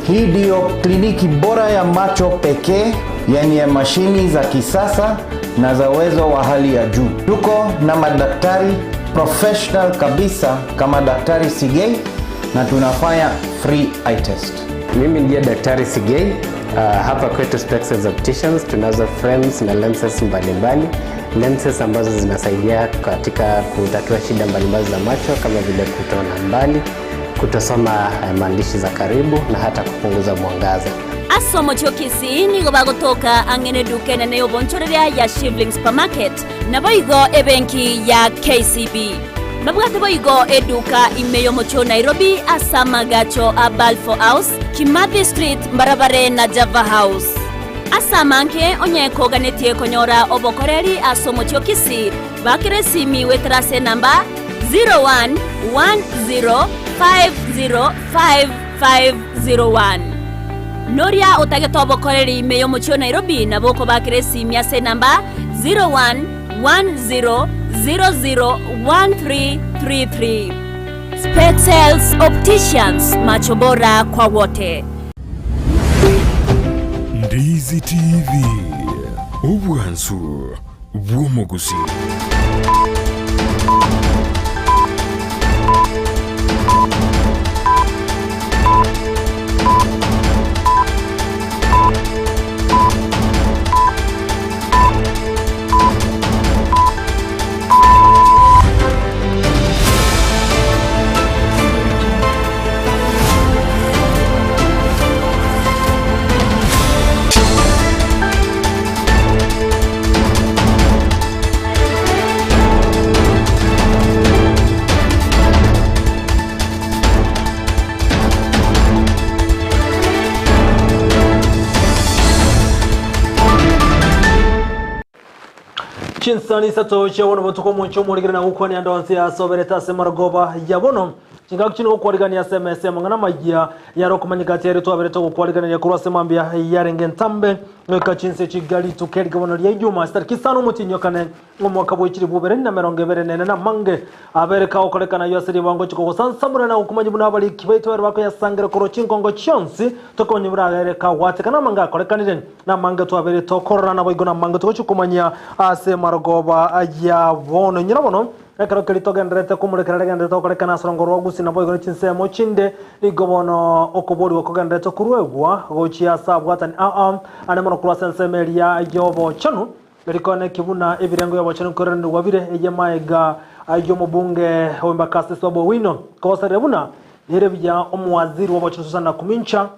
Hii ndiyo kliniki bora ya macho pekee yenye mashini za kisasa na za uwezo wa hali ya juu. Tuko na madaktari professional kabisa kama Daktari Sigei na tunafanya free eye test. Mimi ndiye Daktari Sigei. Uh, hapa kwetu Spexels Opticians tunazo frames na lenses mbalimbali, lenses ambazo zinasaidia katika kutatua shida mbalimbali za macho kama vile kutoona mbali, kutosoma eh, maandishi za karibu na hata kupunguza mwangaza. Ase omochie o Kisii nigo bagotoka ang'e neduka enene y'obonchoreria ya Shivling Supermarket, naboigo ebenki ya KCB. Babwate boigo eduka ime y'omochie o Nairobi ase amagacho a Balfour House, Kimathi Street mbarabare na Java House. Ase amange onye koganetie konyora obokoreri ase omochie o Kisii, bakera esimi goetera ase enamba 0110505501. Noria otagete obokoreri ime y'omochie o Nairobi nabo okobakera esimi ase enamba 0110001333. Spexels Opticians, macho bora kwa wote. Ndizi TV, obwansu bw'omogusii. Chinsani isato chia bono botuko omonche omorigere na gokwania ande onsi asoberete ase marogoba ya bono. Chingaki chino gokwarigania ase emesa y'amang'ana amayia yare okomanyeka ati ere twaberete ogokwariganeria korwa ase mambia yarenge entambe goika chinse chiga rituko eri bono ria Ijumaa chitariki isano omotienyi o kane omwaka bwe chilifu bibere na emerongo ebere nene na amange abere kagokorekana ayio ase ribango chikogosansamora na gokumanya buna abariki baito bare bakoyasangera korwa chinkongo chionsi tokomanya buna agere kagwateka na amange akorekanire na amange twabere tokorora naboigo na amange togochia komanyia ase marogoba ya bono. Inyora bono Ekero keria togendererete komorekera rigendererete gokorekana ase orongo rwa gusii naboigo ne chinsemo chinde, nigo bono okoborigwa kogendererete koruegwa gochia ase abwatani ao ande mono korwa ase ensemo eria y'obochenu, rikone ki buna ebirengo bi'obochenu nkoiranerigwa bire eye maega y'omobunge o Embakasi Sababu Owino kogosareria buna nere buya omowaziri bw'obochenu Susan Nakumincha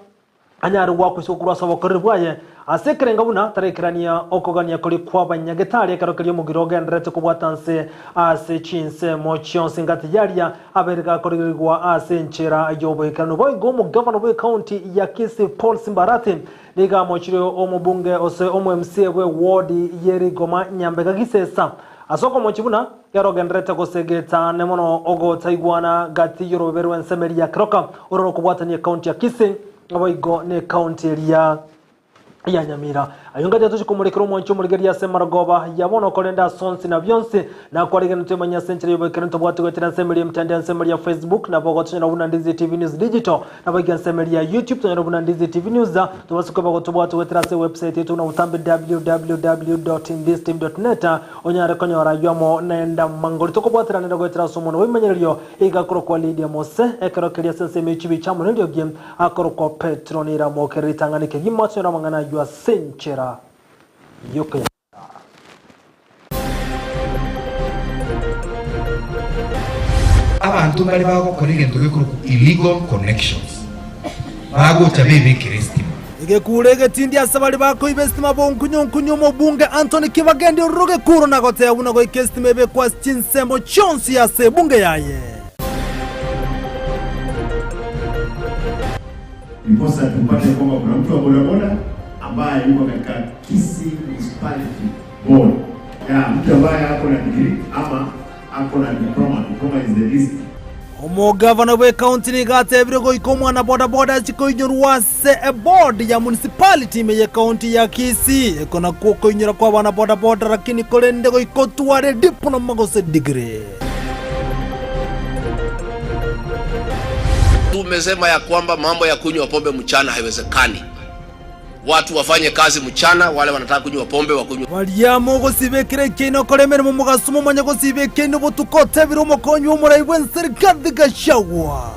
anyare goakwa korwa ase obokoreri bwaye ase ekerengo buna tarekerania okogania koria kw'abanyagetari ekero keria omogiro ogendererete kobwata nse ase chinsemo chionsi ngati yaria abeire gakorigerigwa ase enchera y'oboikeranu. Boigo omogavana bw'ecounty ya Kisii Paul Simbarati nigo amochire omobunge ose omo MCA bwe ward ye Rigoma Nyambega Gisesa ase okomochia buna ere ogendererete gosegeta mono ogotaigwana gati y'orobebe rw'ensemo eria ya Keroka oro rokobwatania ecounty ya Kisii Naboigo nekaunti eria ya Nyamira. Ayio ngacha tochie komorekera omwanchi omorigereria ase amarogoba ya bono korende ase onsi na bionsi nakwarigene twemanye ase enchera y'oboikeranu tobwate goetera ensemo eria y'emetandao ensemo eria ya Facebook nabo ogotonyora buna Ndizi TV News Digital naboigo ensemo eria ya YouTube tonyore buna Ndizi TV News tobase koba gotobwate goetera ase ewebsite yaito buna botambe www.ndizitv.net onyare konyora ayio amo naende amangori tokobwateranera goetera ase omonwa bw'ebimanyererio iga korokwa Lydia Mose ekero keria ase ensemo ye chibicha amo neriogi Akorokwa Petero neramoke ritang'ani kegima ase amang'ana ayio ase enchera y'okoyamanya. Abanto mbare bagokora egento gekorokwa illegal connections, bagocha bebekera estima. Egekuro egetindi ase baria bakoiba esitima bonkunyu-nkunyu omobunge Anthony Kibagendi orure ogekuro na goteba buna goika esitima ebekwe ase chinsemo chionsi ase ebunge yaye. Ndiposa tupate kwamba kuna mtu wa bodaboda ambaye yuko katika Kisii Municipality Board. Ya, mtu ambaye ako na degree ama ako na diploma. Diploma is the least. Omogavana bw'ekaunti nigo atebire goika omwana bodaboda achie koinyorwa ase eboard ya municipality ime y'ekaunti ya Kisii. Eko nakwo okoinyora kwa abana bodaboda lakini korende goika otware diploma gose degree. Tumesema ya kwamba mambo ya kunywa pombe mchana haiwezekani. Watu wafanye kazi mchana, wale wanataka kunywa pombe wakunywe. Baria mogosiba ekero ekiaino kora emeremo mogaso momanye gosiba ekiaino botuko otebire omokonyi bw'omorai bw'ense Rigathi Gachagua.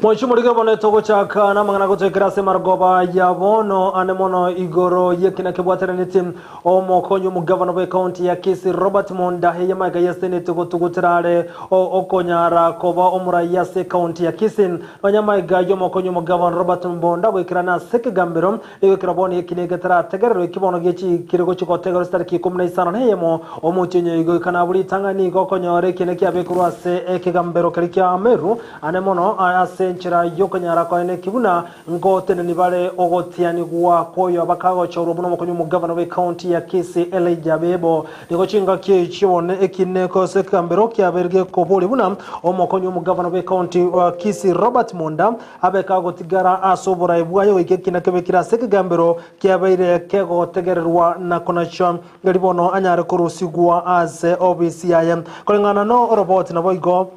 Mochie morige bono togochaka namang'ana gotoikera ase marogoba ya bono ane mono igoro y'ekina kebwateranetie omokonyi omogavana bw'ekaunti ya Kisii Robert Monda eye magega ya seneti gotugutera are okonyara koba omorai ase ekaunti ya Kisii. Nonya magega y'omokonyi omogavana Robert Mbonda goikerana ase ekegambero nigo ekero bono ekina egetarategererwa eki bono gechiikire gochia gotegerwa chitariki ikomi na isano na eyemo omotienyi oyo goika nabwo ritang'ani nigo okonyora ekina kiabekerwe ase ekegambero keria kia Meru Ane mono ase enchera y'okonyara koeneki buna ngoteneni bare ogotianigwa kw'oyo bakagochorwa buna omokonyi omogavana bw'ecounty ya Kisii Elijah Bebo. Nigo chingaki echio bono ekine gose ekegambero kiabeire gekoboria buna omokonyi omogavana bw'ecounty wa Kisii Robert Monda abe kagotigara ase oborai bwaye goika ekina kebekire ase ekegambero kiabeire kegotegererwa na konachwa erio bono anyare korusigwa ase obisi yaye. Koreng'ana noroboti naboigo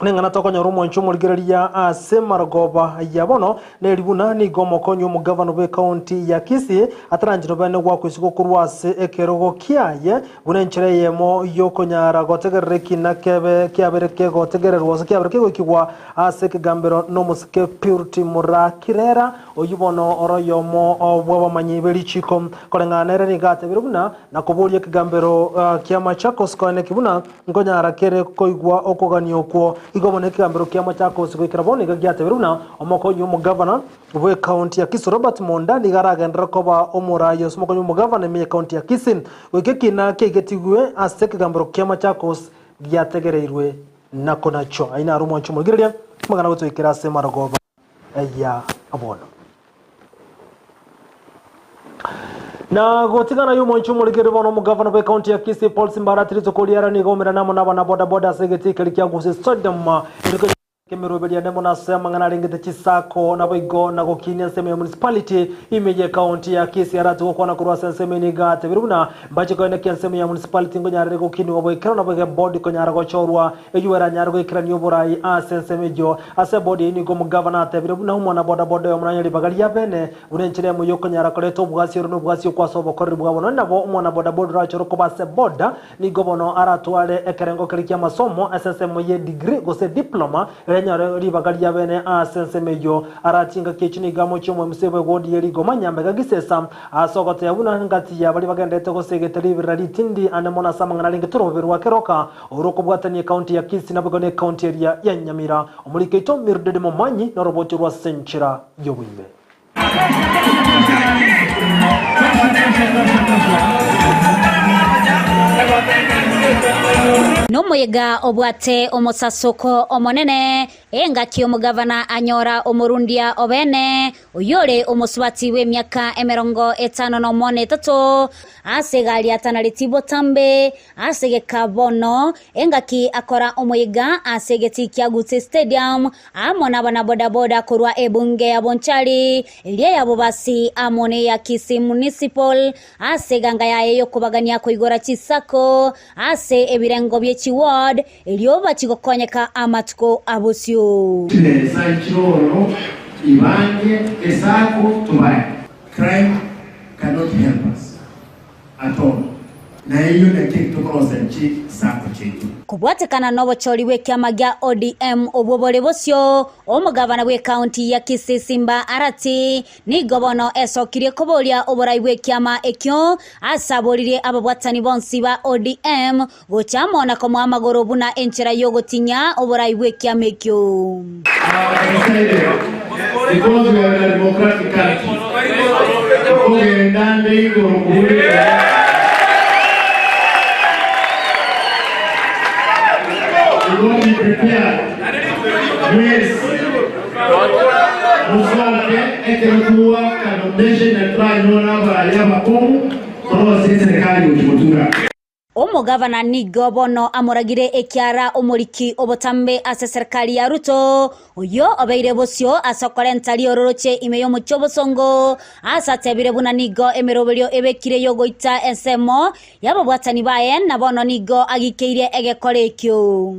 Neng'ana tokonyora omwancho omorigereria ase marogoba ya bono neri buna nigo omokonyi omogavana bw'ekaunti ya Kisii ataranchire obene gwakoisigwa korwa ase ekerogo kiaye buna enchera eyemo yokonyara gotegerera ekina kebe kiabere kegotegererwa gose kiabere kegoikigwa ase ekegambero nomosike Purity Murakirera oyio bono ore oyomo bw'abamanyi berichiko koreng'ana nere nigo atebire buna nakoboria ekegambero kia Machakos koeneki buna Nkonyara kere koigwa okogania okwo. Igo bono ekegambero kia Machakos goikera bono iga giateberwe buna omokonyi omogavana bw'ecounty ya Kisii Robert Monda nigo aragenderere koba omorai ase omokonyi bw'omogavana ime y'ecounty ya Kisii goika ekina kiaigetigwe ase ekegambero kia Machakos giategereirwe na konachwa. Ayio naro omwancho omorigereria amang'ana gotoikera ase marogoba ya bono. Na gotigana y'omwancho omorikeri bono omogavana bw'ekaunti ya Kisii Paul Simbarati rituko riare nigo aumerane amo n'abana boda boda ase egetii keria kia Gusii Stadium eriko emeroberio ende mono ase amang'ana arengete chisako naboigo na gokinia ensemo ya municipality ime y'ekaunti ya Kisii arati gokwana korwa ase ensemo eye nigo atebire buna mbache koenekia ensemo ya municipality nkonyarere gokiniwa boikeranu naboigo ebodi konyara gochorwa Eyio eranyare goikerania oborai ase ensemo eyio. Ase ebodi eyio nigo omogavana atebire buna omwana bodaboda oyomo nanyore ribaga ria bene, buna enchera eyemo y'okonyara koreta obwasi ore nobwasi okwo ase obokoreri bwabo. Nonya nabo omwana bodaboda orachore koba ase eboda, nigo bono aratware ekerengo keria ki'amasomo ase ensemo ye degree gose diploma, erio anyore ribaga ria bene ase ensemo eyio. Aratie engaki echio nigo amochie omoemuse bw'egodi ye rigoma Nyambega Gisesa, Ase ogoteba buna ngati ya baria bagenderete gosegeta riberera ritindi ande mono ase amang'ana arenge torobebe rwa keroka, Oro okobwatania ekaunti ya Kisii naboigo nekaunti eria ya Nyamira. Omoriki oito Mildred Momanyi norobocho rwa ase enchera y'oboime. Nomoyega obwate omosasoko omonene, engaki omogavana anyora omorundia obene, Oyore omosubati bw'emiaka emerongo etano nomo na etato, ase egari atanareti botambe, ase egeka bono, engaki akora omoyega ase egetii kia Gusii Stadium amo nabana bodaboda korwa ebunge ya Bonchari, eria ya Bobasi amo neya Kisii Municipal ase eganga yaye yokobagania koigora chisacco ase ebirengo bie chiward Erio bachie gokonyeka amatuko a bosio. Chimesa chiroro ibange esako tobae. Crime cannot help us at all na eyio naki tokorosia chi sacco chiaito. Kobwatekana nobochori bw'ekiama gia ODM obwo bore bosio, omogavana bw'ecounty ya Kisii Simba Arati Nigo bono esokirie koboria oborai bw'ekiama ekio, ase aboririe ababwatani bonsi ba ODM gocha amo na komoa amagoro buna enchera y'ogotinyia oborai bw'ekiama ekio. Because we are in a democratic country, nkogenda nde igoro kobureka. You got to be prepared. Yes. Mosoke ekero togoaka nomination na toranyore abarai abakong'u torosie eserekari gochi gotura. Omogavana nigo bono amoragire ekiara omoriki obotambe ase serikali ya Ruto, oyio obeire bosio ase okorenta riororoche ime y'omochie obosongo, ase atebire buna nigo emeroberio ebekire y'ogoita ensemo y'ababwatani baye, na bono nigo agikeirie egekora ekio.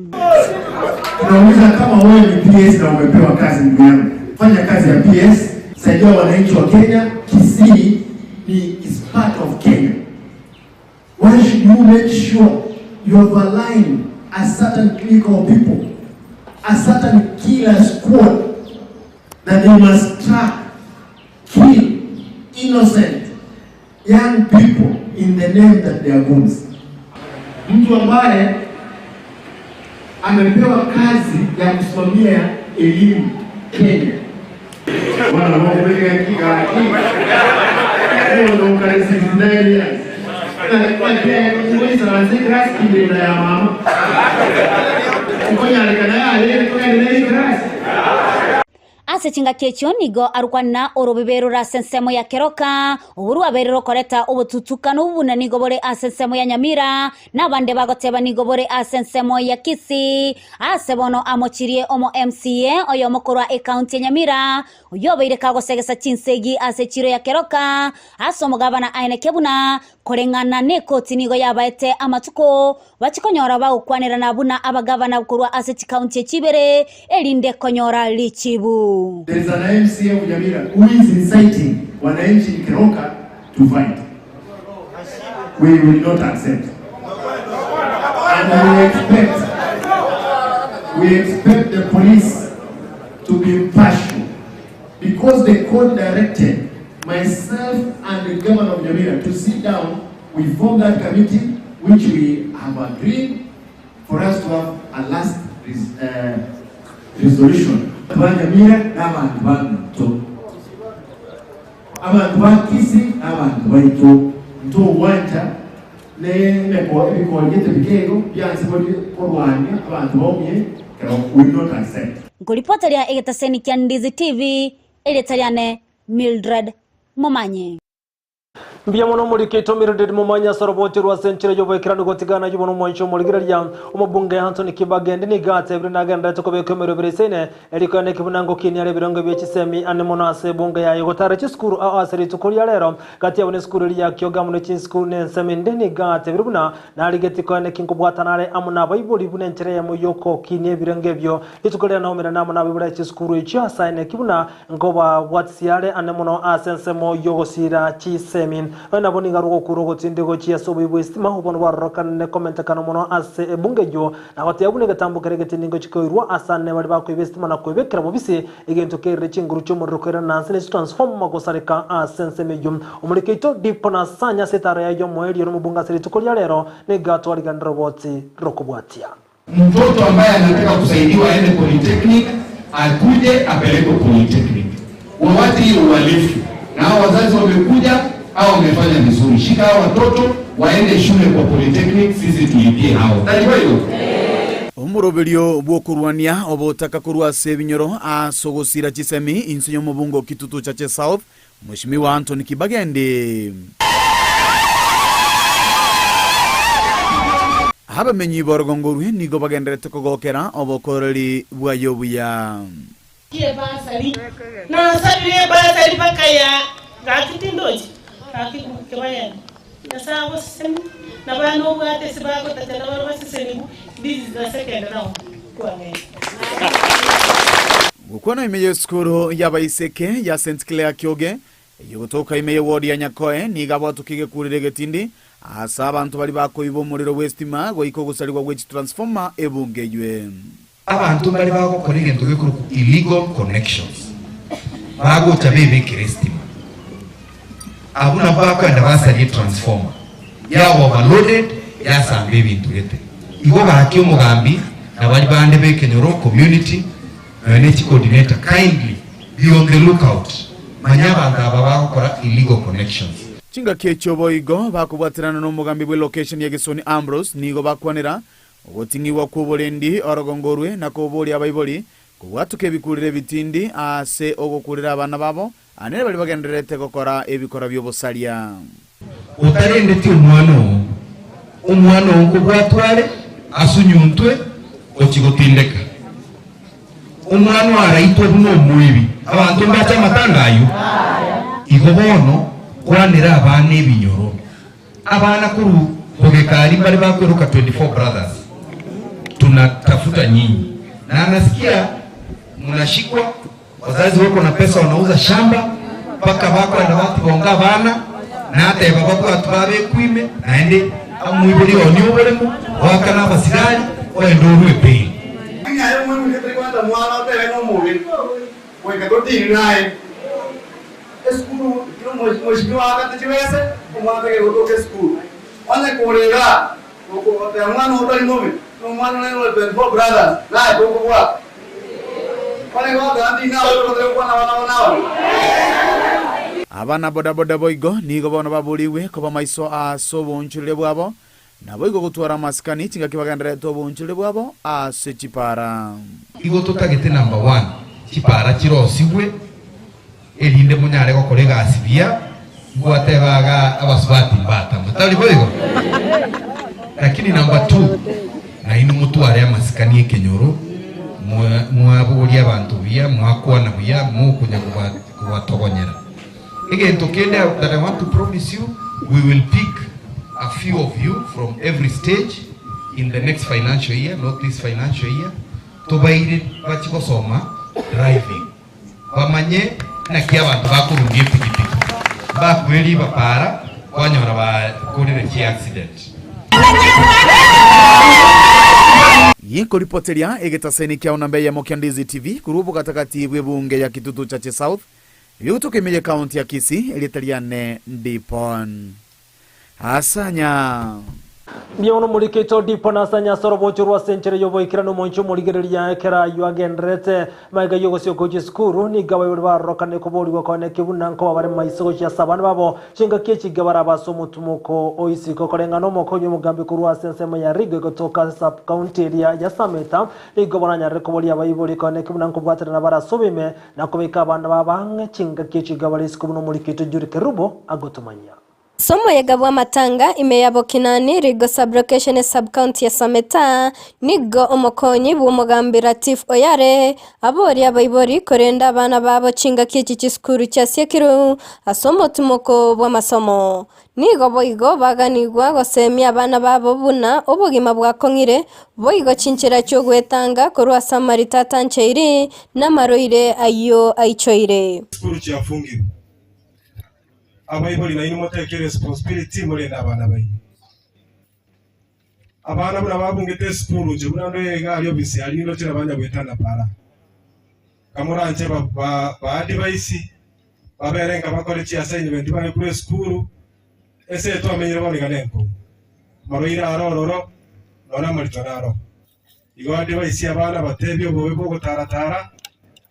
Tunauliza kama wewe ni PS na umepewa kazi ndugu yangu, fanya kazi ya PS, saidia wananchi wa Kenya. Kisii ni is part of Kenya. Why should you make sure you have aligned a certain clique of people, a certain killer squad that they must track, kill innocent young people in the name that they are goons. Mtu ambaye amepewa kazi ya kusimamia elimu Kenya. Bwana wakuweka kigaki. Huyo ndo kare 69 years. Ase chingaki echio nigo arokwana orobebe rore ase ensemo ya Keroka, obwo rwabeire rokoreta obotutukanu buna nigo bore ase ensemo ya Nyamira, na abande bagoteba nigo bore ase ensemo ya Kisii. Ase bono amochirie omo MCA oyomo korwa ekaunti ya Nyamira, oyio obeire kagosegesa chinsegi ase echiro ya Keroka, ase omogabana aeneke buna Koreng'ana nekoti nigo yabaete amatuko bachie konyora bagokwanerana buna abagavana korwa ase chikaunti echi ibere, erinde konyora richibu. There is an MCA of Nyamira who is inciting wananchi in Keroka to fight. We will not accept. And we expect, we expect the police to be impartial because the court directed myself and the governor of Nyamira to sit down. We formed that committee, which we have agreed for us to have a last res, uh, resolution. Ba Nyamira n'abantu bantu abantu ba Kisii n'abantu baitu ntogwancha ebikongete bikego byansi korwania abantu baumie kero we will not accept. Nkoripoteria egetaseni kia Ndizi TV, erieta riane Mildred Momanyi. Mbuya mono omorikeito Mildred Momanyi ase oroboti rwa ase enchera y'oboikeranu gotigana ayio bono omwanchi omorigereria omobunge Anthony Kibagendi nigo atebire nagendererete kobeka emerobero eseine eriko neki buna ngokinia are ebirengo bie chisemi ane mono ase ebunge yaye gotara chisukuru ao ase rituko ria rero gati yabo nesukuru eria ya Kioga amo ne chinsuku ne ensemo ende nigo atebire buna Narigeti koene ki nkobwatana are amo nabaibori buna enchera eyemo y'ogokinia ebirengo ebio. Rituko riria naomerane amo nabaibori aye chisukuru echio ase aye neki buna nkobabwatisia are ane mono ase ensemo y'ogosiira chisemi. Nonya nabo nigo arogokura ogotindi gochia ase oboyio bw'esitima obono bwarorokanire komentekana mono ase ebunge eyio, na goteba buna egetambo keria egetindi ngochia koirwa ase ane baria bakoiba esitima na koebekera bobisi Egento kerire chinguru chi'omorero koirana na nse ne chitransformer gosareka ase ensemo eyio. Omoriki oito Dipo Nasanya ase etaro yaye y'omoerio nomobunge ase rituko ria rero nigo atwariganire roboti rokobwatia. Mtoto ambaye anataka kusaidiwa aende polytechnic akuje apelekwe polytechnic. Wawache hiyo uhalifu, na hao wazazi wamekuja au wamefanya vizuri. Shika hao watoto waende shule kwa polytechnic, sisi tulipie hao. Najua hiyo. Omoroberio bw'okorwania obotaka korwa ase ebinyoro ase ogosira chisemi inse y'omobunge o Kitutu Chache South, Mweshimiwa Anthony Kibagendi. Abamenyi b'orogongo orwe nigo bagendererete kogokera obokoreri bwaye obuya. Ki'ebasari, nasabire ebasari bakaya gaki tindochi gaki kebayani Nyasae agosesenie na bana obwate ase bagotacha na baria basesenigwe this is the second round kwang'eire. Gokwana ime y'esukuru y'abaiseke ya St Clair Kioge, eyogotoka ime y'ewodi ya Nyakoe, nigo abwatokia egekurero egetindi ase abanto baria bakoiba omorero bw'esitima goika ogosarigwa gwe chitransformer ebunge eywe. Abanto mbare bagokora egento gekorokwa illegal connections, bagocha bebekera estima. Abwo nabwo bakoenda basaria etransformer, yaba overloaded, yasamba ebinto gete. Igo gaki omogambi na baria bande b'ekenyoro, community, nonya ne chicoordinator, kindly be on the lookout, manya abanto aba bagokora illegal connections. Chingaki echio boigo bakobwaterana nomogambi bw'elocation ya Gesoni Ambrose nigo bakwanera Ogoting'igwa kw'oborendi orogongo orwe na koboria abaibori kobwatoka ebikurero ebitindi ase ogokurera abana babo, aa nere baria bagendererete gokora ebikora bi'obosaria. Otarendeti omwana oo. Omwana oo nkobwatwa are asunyuntwe gochia gotindeka. Omwana oo araitwe buna omoibi. Abanto mbache amatanga ayio? Igo bono kwanera abana ebinyoro. Abana korwa bogekari mbare bakweroka 24 brothers. Tunatafuta nyinyi. Na nasikia mnashikwa, wazazi wako na pesa wanauza shamba mpaka bakoenda batibonga abana, nateba babwatwe babekwe ime, naende omoibori onie oboremo, oakane abasigari, oende orue ebail. Ng'a aye omweng'uria tari gwancha mwana otebe nomobe, goika totiri naye. Esukuru ekero omweshimiwa aakate chibese, omwana tagere gotoka esukuru. Onye kore igaa, goteba mwana oo tari mobe, na omwana nere ore 24 brothers, naye tokobwata. Onye goteba nti nawe togoteba gokwana abana buna aba. Abana bodaboda boigo nigo bono baborigwe koba maiso ase oboonchoreria bwabo, naboigo gotwara amasikani chingaki bagendererete oboonchoreria bwabo ase chipara. Igo totagete number one chipara chirosigwe erinde monyare gokora egasi buya, ngwateba iga abasubati mbatama, tari boigo? Lakini number two, nainwe motware amasikani ekenyoro, mwaboria abanto buya, mwakwana buya, mokonya kobatogonyera. Egento kende that I want to promise you, we will pick a few of you from every stage in the next financial year, not this financial year, tobaire bachie gosoma driving. Bamanye naki abanto bakorundia epigipigi, mbakwe riba para kwanyora bakorire chiaccident. Yikoripoteria egetaseni kiao namba eyemo kia Ndizi TV korwa obogatagati bw'ebunge ya Kitutu Chache South, ebigotoka ime y'ekaunti ya Kisii, erieta riane Ndipon. Asanya. Mbuya mono morikeito Dipo na Asanya ase orobocho rwa ase enchera y'oboikeranu omonche omorigereria ekero ayio agendererete magega y'ogosioka gochia esukuru. Nigo abaibori barorokane koborigwa koeneki buna nkoba bare maiso gochia ase abana babo chingaki echi iga barabe ase omotumoko o isiko koreng'ana omokonyi omogambi korwa ase ensemo ya Rigwe gotoka ase sub county eria ya Sameta. Nigo baranyarire koboria abaibori koeneki buna nkobwaterana bare ase oboime na kobeka abana babo ang'e chingaki echi iga bare isiko buna omorikeito Judy Kerubo agotomanyia. Ase omoyega bw'amatanga ime ya Bokinani, Rigo Sub-location Sub-county ya Sameta, nigo omokonyi bw'omogambi Latif Oyare aboria abaibori korenda abana babo chingaki echi chisukuru chiasiekirwe ase omotimoko bw'amasomo. Nigo boigo baganigwa gosemia abana babo buna obogima bwakong'ire, boigo chinchera chi'ogwetanga korwa ase amarito atancheiri, na amarwaire ayio aichoire. Chisukuru chiafungirwe. Abaibori nainwe motake responsibility morende abana baino. Abana buna babungete esukuru inche buna ndoe iga aria ofisi aria nindoche nabo banya goetana para. Kamoranche ba ba ba advise babere nka bakore chi assignment baekure esukuru ase twamenyire bono iga nenkong'u. Amarwaire aro ororo nonya amarito naro. Igo advise abana batebie obobe bwa ogotaratara,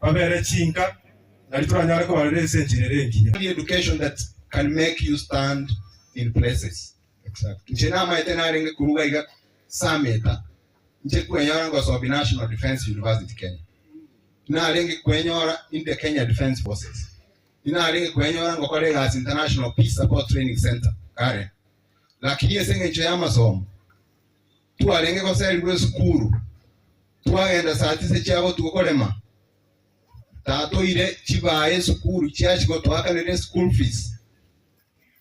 babere chinka, nario toranyare kobarera ase enchera ere engiya. Only education that can make you stand in places. Inche namaete narenge koruga iga Sameta, inche kwenyora ngosomi National Defence University Kenya. Narenge kwenyora in the Kenya Defence Forces. Inarenge kwenyora ngokora egasi International Peace Support Training Centre Karen. Lakini ase eng'encho y'amasomo, Twarenge goserigwa esukuru, twagenda saa tisa chia botuko korema. Tatoire chibae esukuru chiachia gotoakanera eschool fees.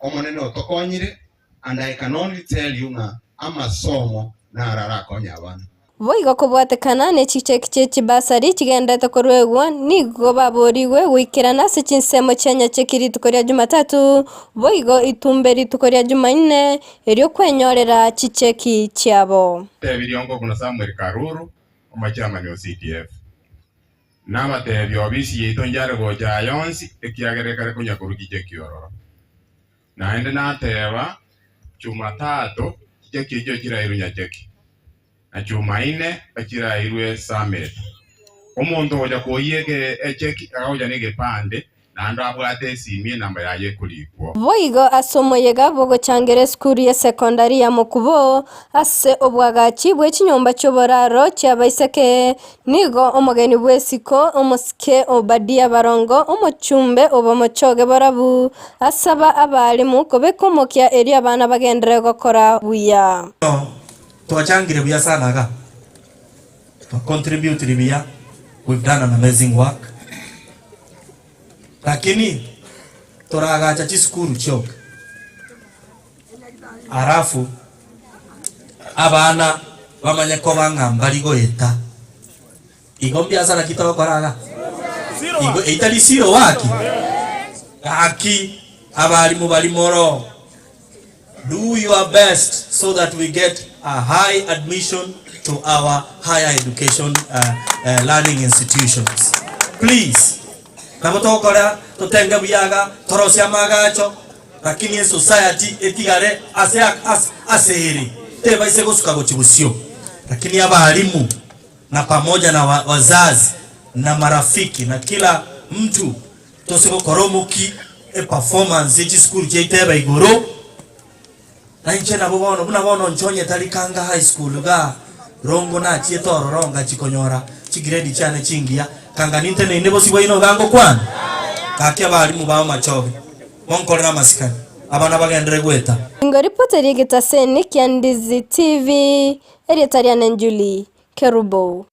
Omonene otokonyire and I can only tell you ng'a amasomo naro arakonye abana. Boigo kobwatekana ne chicheki chie chibasari chigenderete koruegwa, nigo baborigwe goikerana ase chinsemo chia nyacheki rituko ria Jumatatu, boigo itumbe rituko ria Jumanne, erio kwenyorera chicheki chiabo. Tebirie ongo buna Samuel Karuru, omochairman o CDF. Nabatebie obisi yaito njare gocha aya onsi, ekiagera ekare konya korwa chicheki ororo. Naende nateba, Chumatato chicheki echio chirairwe Nyacheki, na Chumaine bachirairwe Sameta. Omonto ogocha koyia echeki agocha negepande. Naende abwate esimi enamba yaye ekorikwo. Boigo ase omoyega bw'ogochangera esukuru y'esekondari ya Mokubo ase obwagachi bwe chinyomba chi'oboraro chi'abaiseke, nigo omogeni bw'esiko omosike Obadia Barongo omochumbe obomochoge borabu, asaba abalimu kobeka omokia erio abana bagenderere gokora buya. Twachangire buya sana iga, twacontributire buya, we've done an amazing work. Lakini toragacha chisukuru chioka, alafu abana bamanye koba ng'a mbari goeta. Igo mbiasara ki togokora iga? Igo eitari zero gaki? Gaki abalimu bari moro, do your best so that we get a high admission to our higher education learning institutions. Please, nabo togokora totenge buya iga, torosie amagacho, lakini esociety etigare ase ase ere, tebaise gosuka gochia bosio. Lakini abalimu na pamoja na wazazi na marafiki na kila mtu tose gokora omoki eperformance ye chisukuru chiaito ebe igoro. Na inche nabo bono, buna bono nchonye tari Kanga High School igaa, Rongo nachiete ororo ngachia konyora chigrade chiane chingiya, kanga ninteneine bosio bwaino iga ngokwana, gaki abalimu ba Omachoge, monkorere amasikani, abana bagenderere goeta. Ingo ripoti ri'egetaseni kia Ndizi TV, erieta riane Julie Kerubo.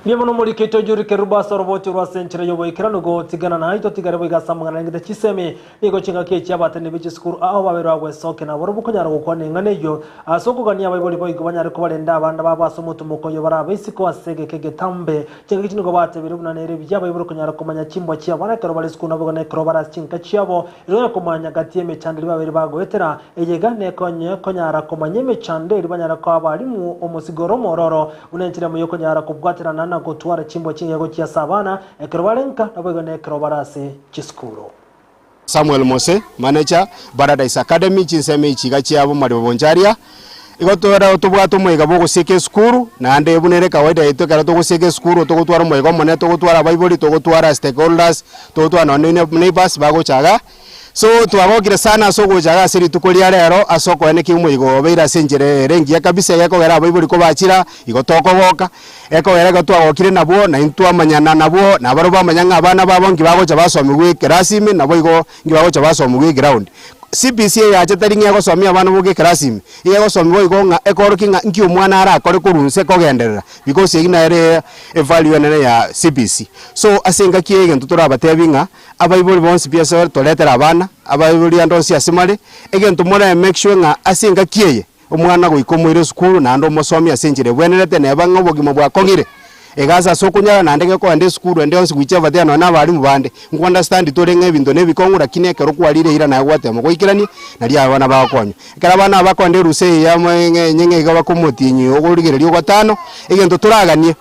Mbuya mono morikeito Julie Kerubo ase oroboti orwo ase enchera y'oboikeranu gotigana na aito tigare boigo ase amang'ana arengete chisemi. Nigo chingaki echi abateneneri be chisukuru ao baberwe agwesokia nabo barabwo konyara gokwana eng'ana eyio ase okogania abaibori boigo banyare kobarenda abana babo ase omotumoko oyo barabe isiko ase egeka egetambe. Chingaki echi nigo batebirie buna nere buya abaibori konyara komanya chimbwa chi'abana ekero bare isukuru naboigo nekero bare ase chinka chiabo erio banyare komanya gati y'emechando eria babere bagoetera. Eyeiga nekonye konyara komanya emechando eria banyare koa abalimu omosigo ore omwororo Buna enchera emo y'okonyara kobwaterana na gotwara chimbwa chingiya gochia ase abana, ekero bare nka, naboigo nekero bare ase chisukuru. Samuel Mose, manager, Paradise Academy, chinsemo echi iga chiabo Mariba Boncharia. Igo tore tobwate omoika bwa ogosieka esukuru, naende buna ere kawaida yaito ekero togosieka esukuru togotwara omoika omonene, togotwara abaibori, togotwara stakeholders, togotwara nonye na neighbours bagocha igaa. So twagokire sana ase ogocha iga ase rituko ria rero ase okoenekia omoigo obeire ase enchera ere engiya kabisa egekogera abaibori kobachira igo tokogoka, ekogera igo twagokire nabwo naintwe twamanyana nabwo na barobwo bamanya ng'a abana babo nki bagocha basomigwa ekerasi ime nabo igo nki bagocha basomigwa eground. CBC eyacha tari ng'a egosomia abana boka ekerasi ime, iga egosomigwa igo ng'a ekorokia ng'a nki omwana arakore korwa inse kogenderera because eyio nere evalue enene ya CBC. So ase engaki eye egento torabatebi ng'a. Abaibori bonsi pi ase toretere abana, abaibori ande onsi ase more, egento more make sure ng'a ase engaki eye, omwana goika omoire esukuru naende omosomie ase enchera ebwenerete neba ng'a obogima bwakong'ire, egasi ase okonyara naende gekoenda esukuru ende yonsi whichever there nonye na abalimu bande, nko understand tore ng'a ebinto na ebikong'u lakini ekero kwarire eira naye gwatema goikerania, naria abana bagokonywa. Ekero abana aba bakoenda erusa eye ya ng'a iga bakomotienyi ogorigereria ogatano, egento toraganie.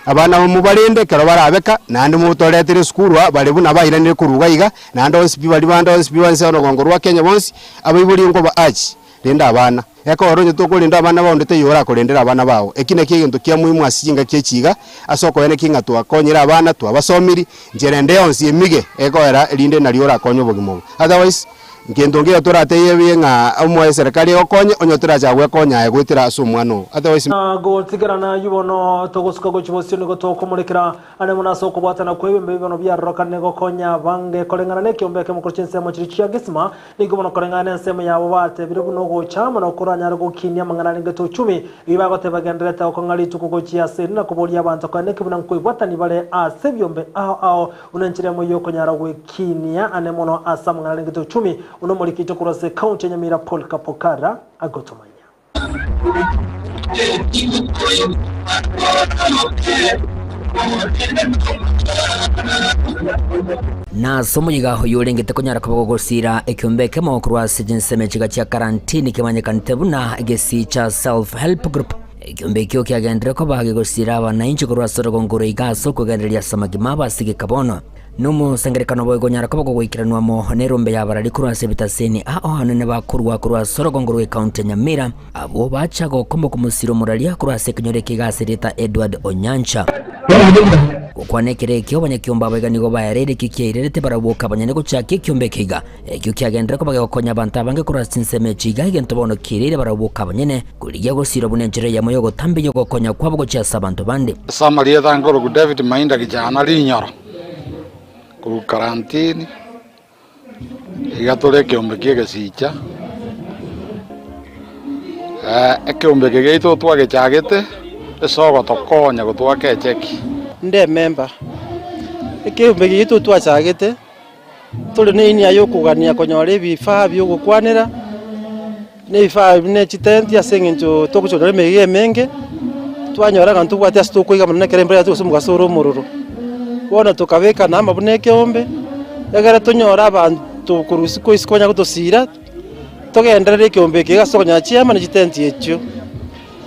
Abana aba mobarende ekero barabeka, naende motoretere esukuru aa bare buna bairanire korwa iga iga, naende onsi pi baria bande onsi pi bonsi orogongo rwa Kenya bonsi, abaibori nkoba urge, renda abana. Ekero onye tokorenda abana bao onde taiyo orakorendere abana bao. Eki nakio egento kia muhimu ase chingaki echi iga, ase okoenekia ng'a twakonyire abana, twabasomiri, nchera ende yonsi emige ekoera erinde nario orakonye obogima obo. Otherwise, Nkento nkiya toratebie ng'a omoe eserekari egokonye, onye toracha gwekonya aye goetera ase omwana oo. Otherwise. Na gotigerana ayio bono, togosuka gochia bosio nigo tokomorekera ane mono ase okobwatana kw'ebiombe ebi bono biarorokanire gokonya abange koreng'ana nekiombe ekemo korwa chinsemo chiria chia Gesima, nigo bono koreng'ana nensemo yabo batebire buna ogocha amo na okoranyare gokinia amang'ana arengete uchumi. Ebi bagoteba gendererete gokong'a rituko gochia ase eri na koboria abanto koeneki buna nkoibwatani bare ase ebiombe ao ao Buna enchera emo y'okonyara gwekinia ane mono ase amang'ana arengete uchumi, buna omorikito korwa ase ekaunti ya Nyamira Paul Kapokara agotomanya. Na ase omoyiga oyio orengete konyara koba gogosiira ekiombe ekemo korwa ase chinsemo echiga chia karantini kemanyekanete buna Gesicha Self Help Group. Ekiombe ekio kiagenderire koba gegosiira abanainchi korwa ase orogongo roiga ase okogendereria ase amagima abo ase egeka bono. Nomosangererekano boigo onyara koba kogoikeranwa amo nerombe y'abarari korwa ase ebitaseni ao anene bakorwa korwa ase orogongo rw'ekaunti ya Nyamira, abwo bacha gokomboka omosira omoraria korwa ase ekenyoro eke iga ase erieta Edward Onyancha. Gokwana ekero ekio, abanyakiombe abaiga nigo baereire ekio kiairerete barabwo abanyene gochakia ekiombe eke iga. Ekio kiagenderire koba gegokonya abanto abange korwa ase chinsemo echi iga, egento bono kiairire barabwo abanyene korigia gosirwa buna enchera eyemo y'ogotambia ogokonya kwabo gochia ase abanto bande. Ase amarieta nkorokwa David Mainda Kijana Rinyoro, korwa Karantini, iga tore ekeombe kia egesicha, ekeombe eke giaito twagechagete ase ogotokonya gotwaka echeki. Nde ememba, ekeombe eke giaito twachagete. Tore neinia y'okogania konyora ebifaa bi'ogokwanera, na ebifaa buna chitenti ase eng'encho togochorera emeyega emenge, twanyora ng'a ntobwate ase tokoiga mono ekero embura yatwa gose omogaso ore omororo. Bono tokabekana amo buna ekeombe, egere tonyore abanto korwa isiko isiko banyare gotosira, togenderere ekeombe eke iga ase okonyora chiema na chitenti echio,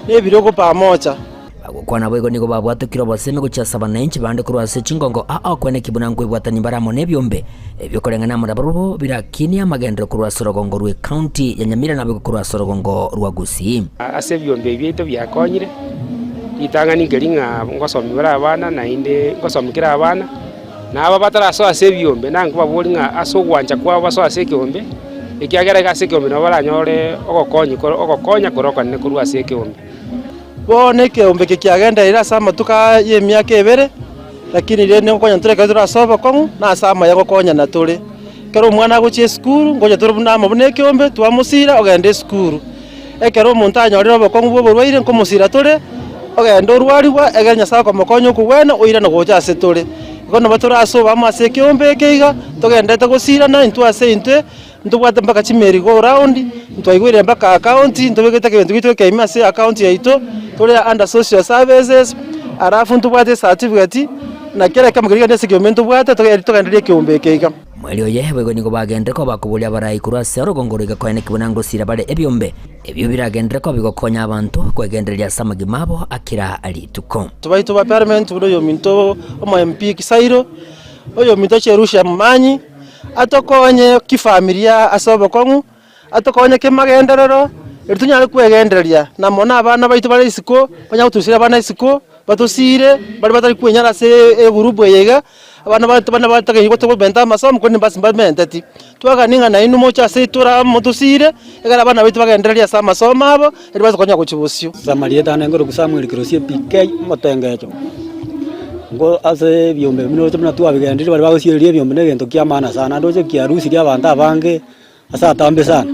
na ebirogo pamoja. Bagokwana boigo nigo babwatokire obosemi gochia ase abananchi bande korwa ase chingongo aa okweneki buna nkoibwatania mbare amo nebiombe ebio koreng'ana amo nabarobwo birakinie amagenderero korwa ase orogongo rw'ecounty ya Nyamira naboigo korwa ase orogongo rwa Gusii. Ase ebiombe ebi biaito biakonyire, ritang'ani nkeri ng'a ngosomi bare abana naende ngosomi kera abana, na aba batarasoa ase ebiombe nankobabori ng'a ase ogwancha kwabo basoe ase ekeombe, ekiagera iga ase ekeombe nabo baranyore ogokonyi ogokonya kore okonene korwa ase ekeombe. Bono ekeombe eke kiagenderire ase amatuko aya y'emiaka ebere, lakini rende ngokonya tore ekero tore ase obokong'u na ase amaya ngokonyana tore. Ekero omwana agochia esukuru, ngocha tore buna amo buna ekeombe, twamosira ogenda esukuru. Ekero omonto anyorire obokong'u bwa oborwaire nkomosira tore, ogenda orwarigwa, ekero Nyasaye akomokonya okogwena, oirana gocha ase tore. Igo nabo tore ase obamo ase ekeombe eke iga, togenderete gosirana intwe ase intwe. Ntobwate mpaka chimerry go round, ntwaigwere mpaka account, ntobegete egento giaito ekeime ase account yaito, tore under social services, alafu ntobwate ecertificate, na kera ekemo keria kende ase ekeombe ntobwate toge togendererie ekeombe eke iga. Mweri oye boigo nigo bagenderere koba bakoboria abarai korwa ase orogongo roiga koene ki buna ngosira bare ebiombe ebio biragenderere koba bigokonya abanto kwegendereria ase amagima abo a kera rituko. Baito ba parliament buna oyominto omo MP Kisairo, oyominto Cherusha Momanyi, Atokonye kifamilia ase obokong'u, atokonye kemagenderero, erio tonyare kwegendereria, na mono abana baito bare isiko, banyare gotusiria abana isiko, batosiire, baria batari kwenyara ase egurupu eye iga, abana baito buna batagete gotobenta amasomo korende basi mbamenteti. Twagania ng'a nainwe moche ase tore amo motosiire, ekero abana baito bagendererie ase amasomo abo, erio bache konya gochia bosio. Ase amarieta ane nkorokwa Samuel Kirosie PK omotengecho, nko ase ebiombe ebi noroche buna twabigendeire baria bagosiereria ebiombe na egento kia maana sana, ndoche kiarusirie abanto abange ase atambe sana,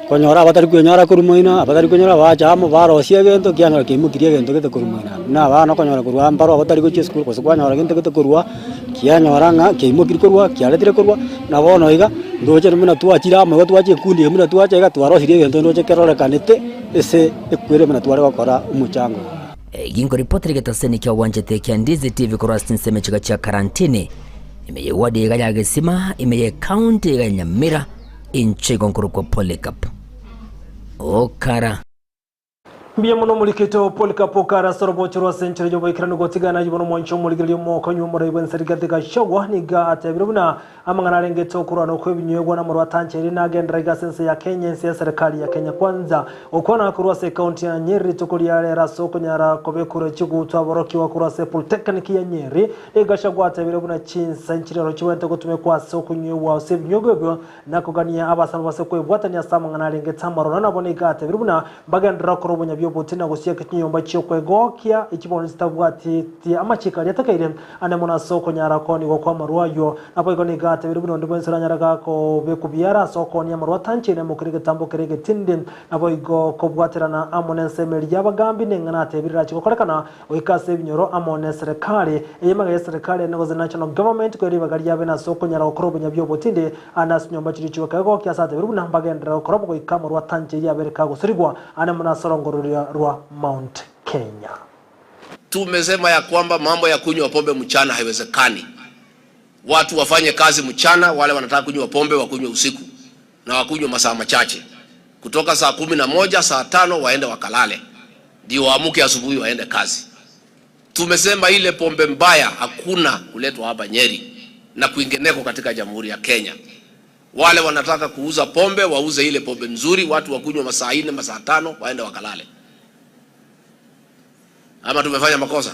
konyora abatari kwenyara korwa moino, abatari kwenyara bacha amo barosia egento kianyora kiaimokirie egento gete korwa moino abwo. Buna abana okonyora korwa aa mbaro abatari gochia esukuru gose kwanyora gento gete korwa aa. Kianyora ng'a kiaimokire korwa, kiaretire korwa, na bono iga, ndoche buna twachire amo iga twacha ekundi eye buna twacha iga twarosirie egento ndoche kerorekanete ase ekwere buna tware gokora omochango oyo. Egi nkoripotera egetaseni kia obwanchete kia Ndizi TV korwa ase chinsemo chiga chia Karantini, ime ye ward iga ya Gesima, ime ye county iga ya Nyamira, inche igo nkorokwa Polycarp Okara. Mbuya mono omorikete o Polycarp Okara ase orobocho rwa ase enchera y'oboikeranu gotigana ayio bono omwancho omorigereria omokonyi bw'omorai bw'ense Rigathi Gachagua nigo atebire buna amang'ana arengete okorwana okw'ebinywegwa na amarwa atancheire nagenderera iga ase ense ya Kenya ense ya serikali ya Kenya Kwanza gokwana korwa ase ekaunti ya Nyeri rituko ria rero ase okonyara kobekura chigutwa aborokigwa korwa ase Polytechnic ya Nyeri nigo Gachagua atebire buna chinsa nchirero chibwenerete gotumekwa ase okonywegwa ase ebinywegwa ebio Nakogania abasaba base kwebwatania ase amang'ana arengete amaroro, nabo nigo atebire buna mbagenderere gokora obonyabi obote na gosieka chinyomba chi'okwegokia echi bono chitabwateti amachiko aria atakeire ane mono ase okonyara koonigwa kw'amarwa ayio. Naboigo nigo atebire buna onde bwensi oranyare gakobekwa biara ase okoonia amarwa atanchaine amokere egetambo kere egetindi. Naboigo kobwaterana amo nensemo eria y'abagambi neng'ana atebire erache gokorekana Goika ase ebinyoro amo neserekari, ey'emegha y'eserekari ene gose national government, koira ribaga riabe nase okonyara gokora obonyabi obotindi, ande ase chinyomba chiria chi'okegokia ase atebirie buna mbagenderere gokora bo goika amarwa atancheirie abere kagoserigwa ande mono ase orongo roria rwa Mount Kenya. Tumesema ya kwamba mambo ya kunywa pombe mchana haiwezekani. Watu wafanye kazi mchana, wale wanataka kunywa pombe wakunywe usiku na wakunywe masaa machache, kutoka saa 11 saa 5 waende wakalale, ndio waamuke asubuhi waende kazi. Tumesema ile pombe mbaya hakuna kuletwa hapa Nyeri na kwingineko katika Jamhuri ya Kenya. Wale wanataka kuuza pombe wauze ile pombe nzuri, watu wakunywa masaa 4 masaa 5 waende wakalale. Ama tumefanya makosa?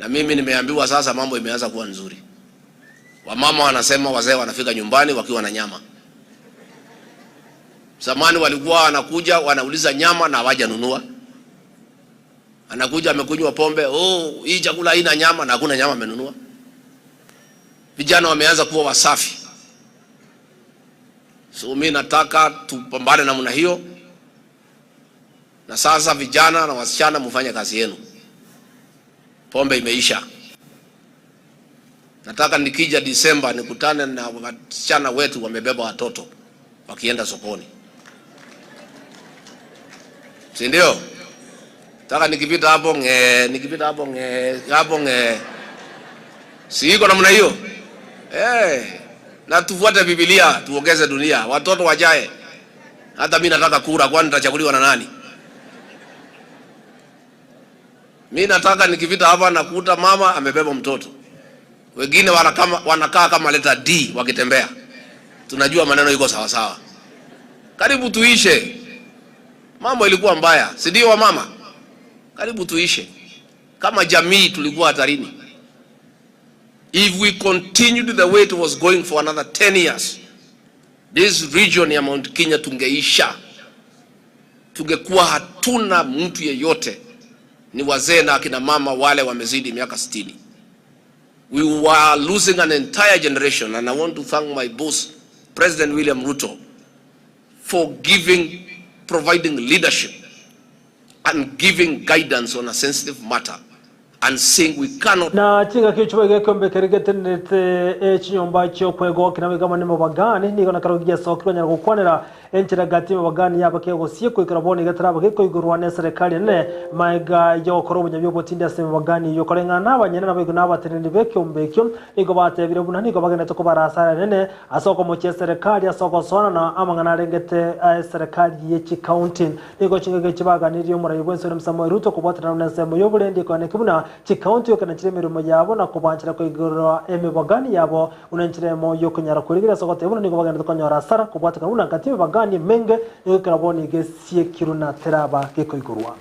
Na mimi nimeambiwa sasa mambo imeanza kuwa nzuri. Wamama wanasema wazee wanafika nyumbani wakiwa na nyama. Zamani walikuwa wanakuja wanauliza nyama na hawajanunua. Anakuja amekunywa pombe, oh, hii chakula haina nyama na hakuna nyama amenunua. Vijana wameanza kuwa wasafi. So mimi nataka tupambane namna hiyo. Na sasa vijana na wasichana mfanye kazi yenu. Pombe imeisha. Nataka nikija Disemba nikutane na wasichana wetu wamebeba watoto wakienda sokoni, si ndio? Nataka nikipita hapo nge, nikipita hapo nge, hapo nge, si iko namna hiyo eh? Na tufuate Biblia, tuongeze dunia, watoto wajae. Hata mimi nataka kura, kwani nitachaguliwa na nani? Mi nataka nikipita hapa nakuta mama amebeba mtoto, wengine wanakaa kama leta D wakitembea. Tunajua maneno iko sawa sawa. Karibu tuishe. Mambo ilikuwa mbaya, si ndio mama? Karibu tuishe. Kama jamii tulikuwa hatarini. If we continued the way it was going for another 10 years, this region ya Mount Kenya tungeisha. Tungekuwa hatuna mtu yeyote, ni wazee na akina mama wale wamezidi miaka 60. We were losing an entire generation, and I want to thank my boss, President William Ruto, for providing leadership and giving guidance on a sensitive matter and saying we cannot. Na chingaki chibo gekombe getenete echinyomba chiokwego kinabigama ni mabagani nigo nakarogia sokiro nyara gukwanira enchera gati mabagani yaba kegosie kuikara boni gataraba gekoigurwa ne serikali nene maiga yokoro bunyabyo botindi ase mabagani yokoreng'ana abanyene nabigo nabateneni bekiombe ekio nigo batebire buna nigo bagenete kobarasara nene ase okomochia serikali ase ogosona na amang'ana arengete serikali ye chikaunti nigo chingaki chibaganirie omorai bwa ense Samuel Ruto kobwatana na ensemo ya oborendi ekoaneki buna chikaunti yokana chire emirimo yabo na kobanchera koigorora emibagani yabo buna enchera emo yokonyara korigereria ase ogoteba buna nigo bagenderete konyora asara kobwatekana buna nkati emibagani emenge nigo ekero bono iga esiekirwe na teraba gekoigorwa.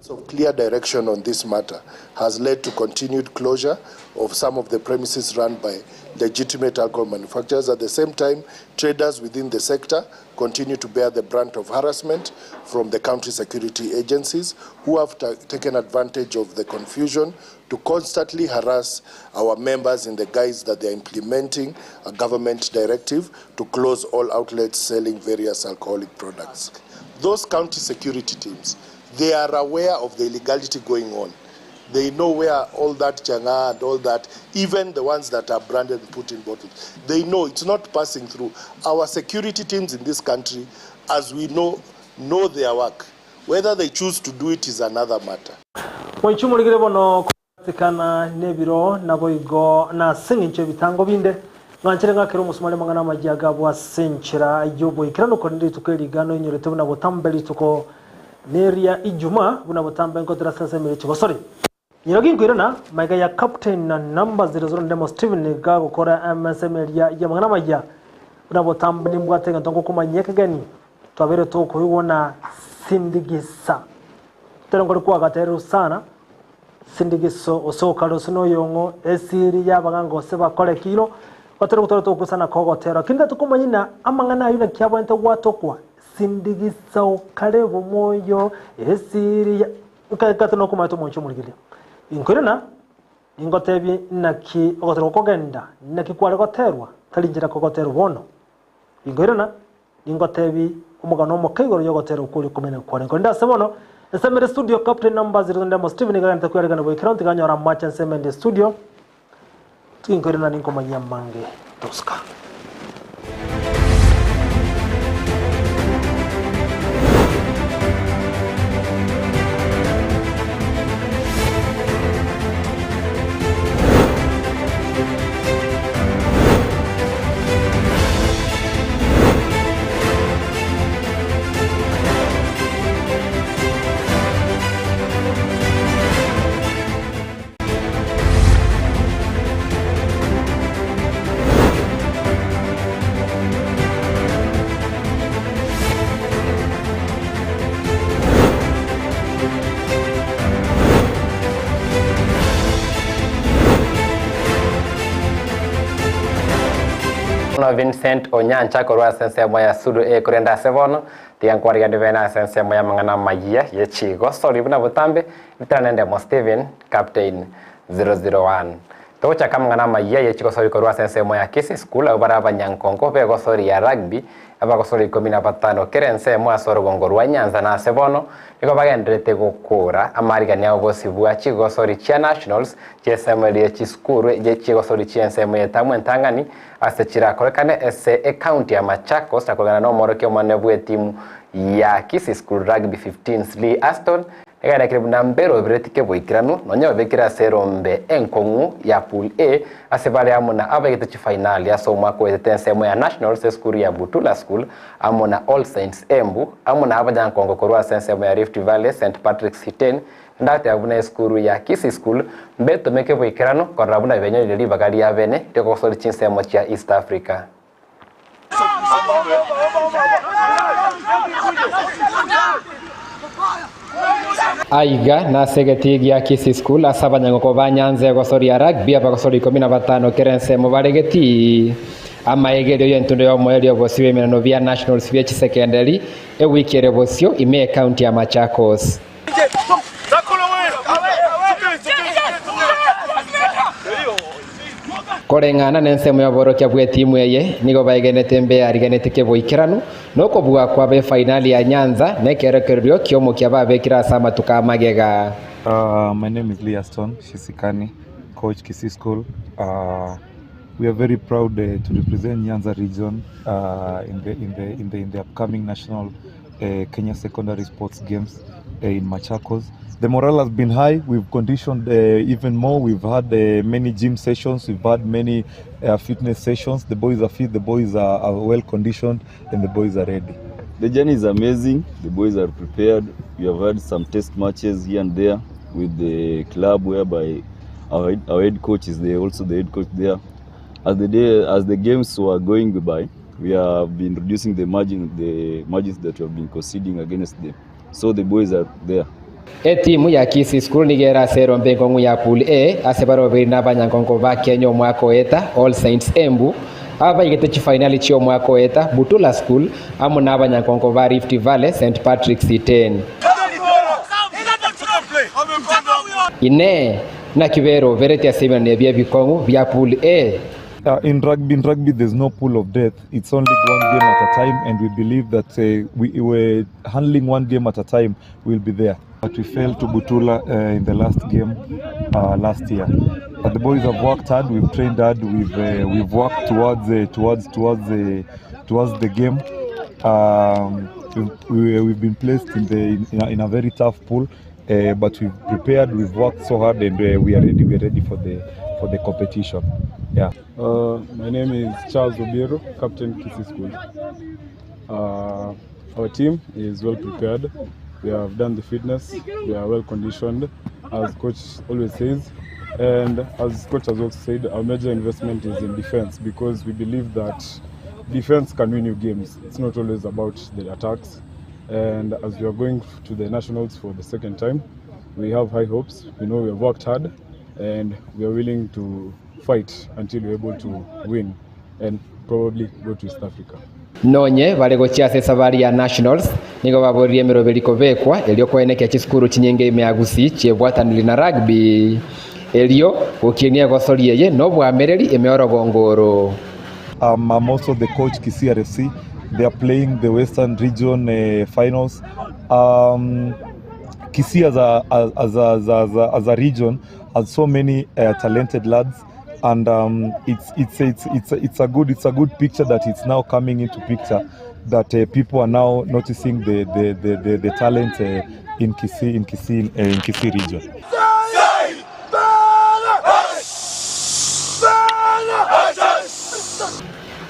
Of clear direction on this matter has led to continued closure of some of the premises run by legitimate alcohol manufacturers. At the same time, traders within the sector continue to bear the brunt of harassment from the county security agencies who have taken advantage of the confusion to constantly harass our members in the guise that they are implementing a government directive to close all outlets selling various alcoholic products. Those county security teams, they are aware of the illegality going on. They know where all that changa and all that, even the ones that are branded and put in bottles, they know it's not passing through. Our security teams in this country, as we know, know their work. Whether they choose to do it is another matter. Mwichumurigire bono kubatikana nebiro naboigo na sing'incho ebitango binde ng'anchire ng'akere omusumari mang'ana amajiaga bwa senchera yoboikerano korende rituko erigano inyorete buna botambe rituko neria ijuma buna botambe nkotera sense chigosori nyirogi nkwirana maiga ya captain na number 00 ndemo Steven gagokora MSM ya ya mang'ana maya buna botambe nimbwate ng'anto ngokomanyia kegeni twabere tukoigwa sindigisa tero ngori kwagateru sana sindigiso osoka rosuno yongo esiri yabaga se bakore kilo batero gutoro tukusana kogotero kinda tukumanyina amang'ana ayo nakiabwente gwatokwa sindigisa okare bomoyo esiri ukakata no kumato moncho murigiria inkwirana ningotebi naki ogotero kogenda naki kware goterwa tari njira kogoterwa bono inkwirana ningotebi omogano omoke igoro yogotera okori komena kware nkonda ase bono nsemere studio captain number 0 ndemo Steven gagante kweregana boikera ntiganyora macha nsemende studio tinkwirana ninkomanyia mange toska. mono Vincent Onyancha korwa ase ensemo ya Sulu eye korende ase bono, tiga nkwariganie bene ase ensemo y'amang'ana amayia ye chigosori buna botambe, Ritana Ndemo Stephen, Captain 001. Togochaka amang'ana amayia ye chigosori korwa ase ensemo ya Kisii School abwo bare abanyankongo b'egosori ya rugby abagosori ikomi na batano kera ensemo ase orogongo rwa Nyanza na ase bono nigo bagendererete gokora amarigani abo bosibwa chigosori chia Nationals chi'ensemo eria chisukuru ye chigosori chi'ensemo y'etamu entang'ani ase chirakorekane ase ecounty ya Machakos na kogenda nomorokia omonene bw'etimu ya Kisii School Rugby Fifteens Lee Aston Egarekire buna mberobire keboikeranu, nonya babekire ase erombe enkong'u ya Pool A ase bare amo na abaigete chifainali ase omwaka oetete ensemo ya Nationals esukuru ya Butula School amo na All Saints Embu amo na abanyankongo korwa ase ensemo ya Rift Valley St Patrick's Iten ndateba buna esukuru ya Kisii School mbetome keboikeranu korora buna benyorire ribaga ria bene riogosoria chinsemo chia East Africa. Aiga nase egetii gia Kisii School ase abanyang'oko ba Nyanza egosoria rugby abagosori ikomi na batano kera ensemo bare getii. Amaegerio y'entundo y'omoerio obosio bw'emenano bia Nationals bie chisekenderi ewiki ere bosio ime ecounty ya Machakos. Koreng'ana nensemo y'oborokia bw'etimu eye, nigo baegenete mbeariganete keboikeranu nokobua kwabo efainali ya Nyanza na ekerokererio ki'omokia babekire ase amatuko a magega. My name is Lee Aston Shisikani, coach Kisii School. We are very proud to represent Nyanza region in the, in the, in the, in the upcoming national Kenya Secondary Sports Games in Machakos. The morale has been high. We've conditioned even more. We've had many gym sessions. We've had many fitness sessions. The boys are fit. The boys are, are well conditioned, and the boys are ready. The journey is amazing. The boys are prepared. We have had some test matches here and there with the club, whereby our head, our head coach is there, also the head coach there. As the day, as the games were going by, we have been reducing the margin, the margins that we have been conceding against them. So the boys are there. Etimu ya Kisii School nigo ere ase erombe enkong'u ya Pool A ase barobeiri na abanyankongo ba Kenya omwaka oeta, All Saints Embu, aba baigete chifainali chi'omwaka oeta, Butula School, amo na abanyankongo ba Rift Valley, St Patrick's Iten. Inee! Naki beroberetie ase ebiina ebi ebikong'u bia Pool A? In rugby, in rugby, there's no pool of death. It's only one game at a time, and we believe that we were handling one game at a time. We'll be there. But we failed to Butula in the last game last year. But the boys have worked hard. We've trained hard. We've we've worked towards towards towards the towards the game. We've, we, we've been placed in the in a, in a very tough pool, but we've prepared. We've worked so hard, and we are ready. We are ready for the for the competition. Yeah. My name is Charles Obiero, captain Kisii School. Our team is well prepared. We have done the fitness. We are well conditioned, as coach always says. And as coach has also said, our major investment is in defense because we believe that defense can win you games. It's not always about the attacks. And as we are going to the nationals for the second time, we have high hopes. We know we have worked hard and we are willing to fight until we're able to win and probably go to East Africa. Nonye bare gochia ase esabari ya Nationals, nigo baboririe emeroberi kobekwa erio koenekia chisukuru chinyinge ime ya Gusii chiebwataniri na rugby erio gokienia egosori eye nobwamereri ime orogongo oro. Um, I'm also the coach Kisii RFC. They are playing the Western Region finals. Kisii as a, as, as, a, as, a, as, a, as a region has so many talented lads, and it's, it's, it's, it's, it's, a good, it's a good picture that it's now coming into picture that people are now noticing the, the, the, the, the talent in Kisii, in Kisii, in Kisii region.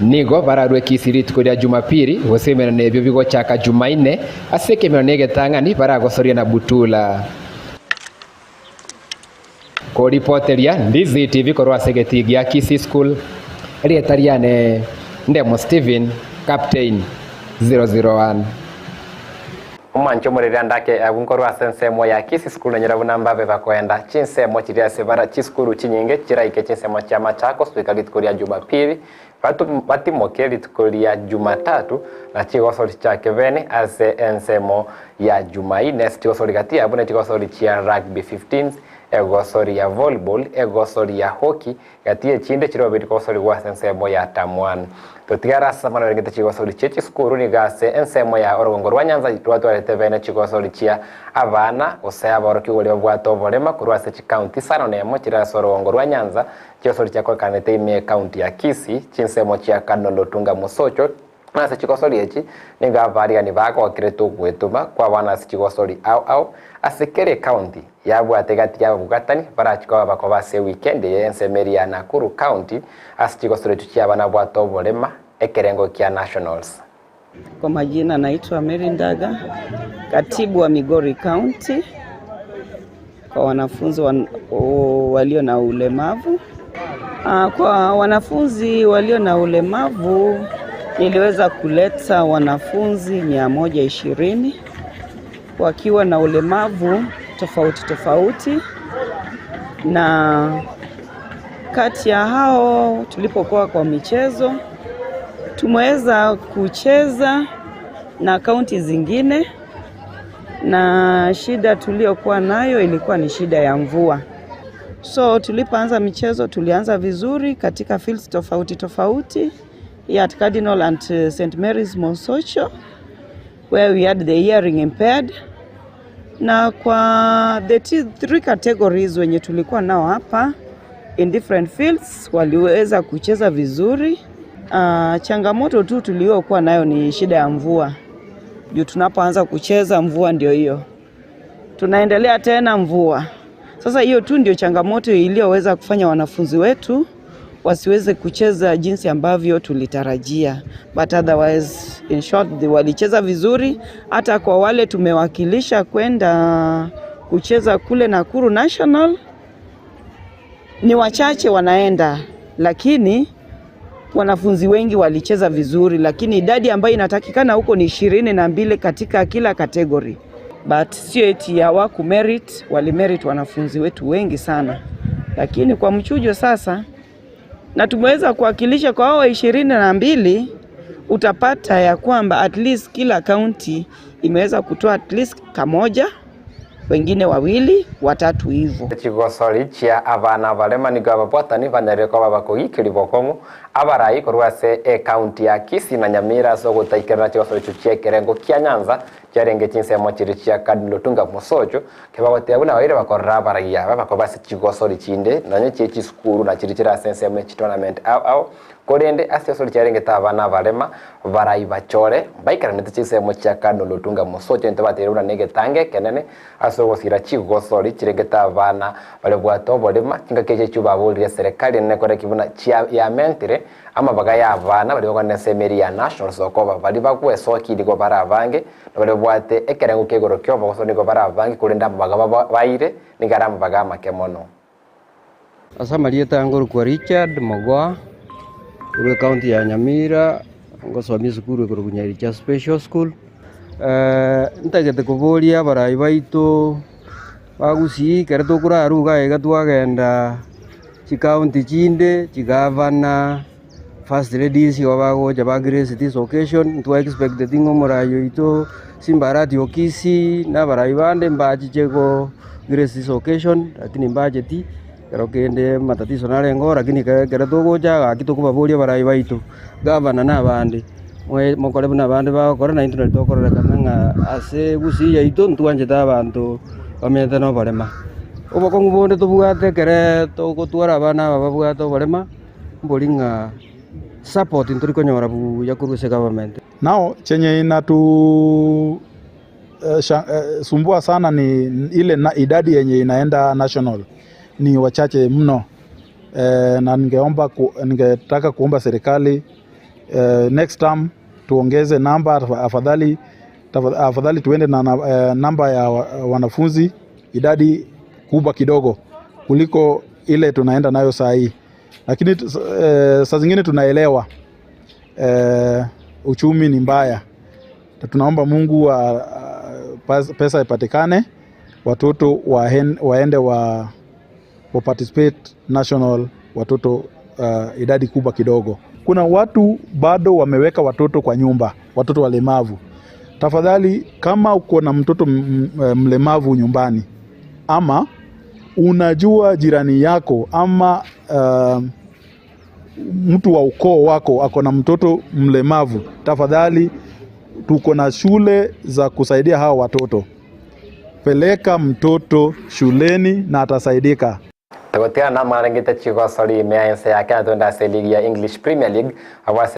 Nigo bararue Kisii rituko ria Jumapiri, gose emerano ebio bigochaka Jumaine ase ekemerano egetang'ani baragosoria na Butula. Koripoteria Ndizi TV korwa ase egetii gia Kisii School, erieta riane Ndemo Stephen, Captain 001. Omwancho omoreri ande ake abwo nkorwa ase ensemo ya Kisii School nonyora buna mbabe bakoenda chinsemo chiria ase bara chisukuru chinyinge chiraike chinsemo chia Machakos goika rituko ria Jumapili batimoke rituko ria Jumatatu na chigosori chichake bene ase ensemo ya Jumaine ase chigosori gati yabo ne chigosori chia Rugby Fifteens, egosori ya Volleyball, egosori ya Hockey Gati y'echinde chirobe rikogosorigwa ase ensemo ya term one. Totigare ase amang'ana orengete chigosori chie chisukuru nigo ase ensemo ya orogongo rwa Nyanza rwatwarete bene chigosori chia abana gose aborokigwa baria babwate oborema korwa ase chikaunti isano nemo chire ase orogongo rwa Nyanza chigosori chiakorekanete ime ekaunti ya Kisii chinsemo chia Cardinal Otunga Mosocho Na ase chigosori echi nigo abaarigani bagokerete ogwetoma kw'abana ase chigosori ao ao ase kera ecounty yabwate gati y'ababugatani barachi koba bakoba ase ewikendi eye ensemo eria ya Nakuru County ase chigosori echio chi'abana abwate oborema ekerengo kia Nationals. Kwa majina naitwa Mary Ndaga, katibu wa Migori County kwa wanafunzi walio na ulemavu. Kwa wanafunzi walio na ulemavu niliweza kuleta wanafunzi 120 wakiwa na ulemavu tofauti tofauti, na kati ya hao tulipokuwa kwa michezo tumeweza kucheza na kaunti zingine, na shida tuliyokuwa nayo ilikuwa ni shida ya mvua. So tulipoanza michezo tulianza vizuri katika fields tofauti tofauti here at Cardinal and St Mary's Mosocho where we had the hearing impaired, na kwa the three categories wenye tulikuwa nao hapa in different fields waliweza kucheza vizuri. Changamoto tu tuliyokuwa nayo ni shida ya mvua. Juu tunapoanza kucheza mvua ndio hiyo, tunaendelea tena mvua. Sasa hiyo tu ndio changamoto iliyoweza kufanya wanafunzi wetu wasiweze kucheza jinsi ambavyo tulitarajia, but otherwise in short they walicheza vizuri. Hata kwa wale tumewakilisha kwenda kucheza kule Nakuru National ni wachache wanaenda, lakini wanafunzi wengi walicheza vizuri, lakini idadi ambayo inatakikana huko ni 22 katika kila category. But sio eti hawaku merit, walimerit wanafunzi wetu wengi sana, lakini kwa mchujo sasa na tumeweza kuwakilisha kwa hao 22, utapata ya kwamba at least kila county imeweza kutoa at least kamoja, wengine wawili, watatu hivyo. Chigosori chia abana abarema nigo ababwatani banyarire koba bakogiikeria bokong'u abarai korwa ase ecounty ya Kisii na Nyamira ase ogotaikerana chigosori echio chia ekerengo kia Nyanza chiarenge chinsemo chiria chia Cardinal Otunga Mosocho kebagoteba buna babeire bakorora abarai aba bakoba ase chigosori chinde nonye chie chisukuru na chiria chire ase ensemo ye chitournament ao ao Korende ase osori chiarengete abana abarema barai bachore, mbaikaranete chinsemo chia Cardinal Otunga Mosocho intwe bateire buna negetango ekenene ase ogosira chigosori chirengete abana barebwate oborema chingaki echi echio baborire eserekari enene koreki buna chia yamentire amabaga ya abana baria bakogenda ensemo eria ya Nationals okoba baria bagwesokia nigo bare abange na baria babwate ekerengo kia igoro ki'obogoso nigo bare abange korende amabaga baba baire nigo are amabaga amake mono. Ase amarieta ngorokwa Richard Mogoa, korwa ecounty ya Nyamira, ngosomia esukuru ekorokwa Nyaricha Special School. Ntagete koboria abarai baito ba Gusii ekero tokorarwa iga iga twagenda chicounty chinde, chigavana, first ladies igo bagocha ba grace this occasion, ntwa expecteti ng'a omorai oito Simba Arati o Kisii na abarai bande mbachiche go grace this occasion, lakini mbacheti, ekero kende amatatizo narenge oo lakini ekero togocha gaki tokobaboria abarai baito, gavana na abande, moe mokore buna abande bagokora naintwe nari tokororekana ng'a ase Gusii yaito ntwanchete abanto bamenyete na oborema. Obokong'u bonde tobwate ekere togotwara abana aba babwate oborema, mbori ng'a support ntori konyora buya korwa ase government. Nao chenye inatu sumbua sana ni ile na idadi yenye inaenda national ni wachache mno. Na ningeomba ku, ningetaka kuomba serikali next term tuongeze namba afadhali, afadhali tuende na namba ya wanafunzi idadi kubwa kidogo kuliko ile tunaenda nayo saa hii, lakini saa zingine tunaelewa uchumi ni mbaya. Tunaomba Mungu pesa ipatikane watoto waende wa, wa participate national watoto idadi kubwa kidogo. Kuna watu bado wameweka watoto kwa nyumba, watoto walemavu. Tafadhali, kama uko na mtoto mlemavu nyumbani ama unajua jirani yako ama mtu wa ukoo wako ako na mtoto mlemavu, tafadhali, tuko na shule za kusaidia hawa watoto. Peleka mtoto shuleni na atasaidika. Tũgũtigana na marengete chigosori ime ya ense yake na twenda ase ligi ya English Premier League.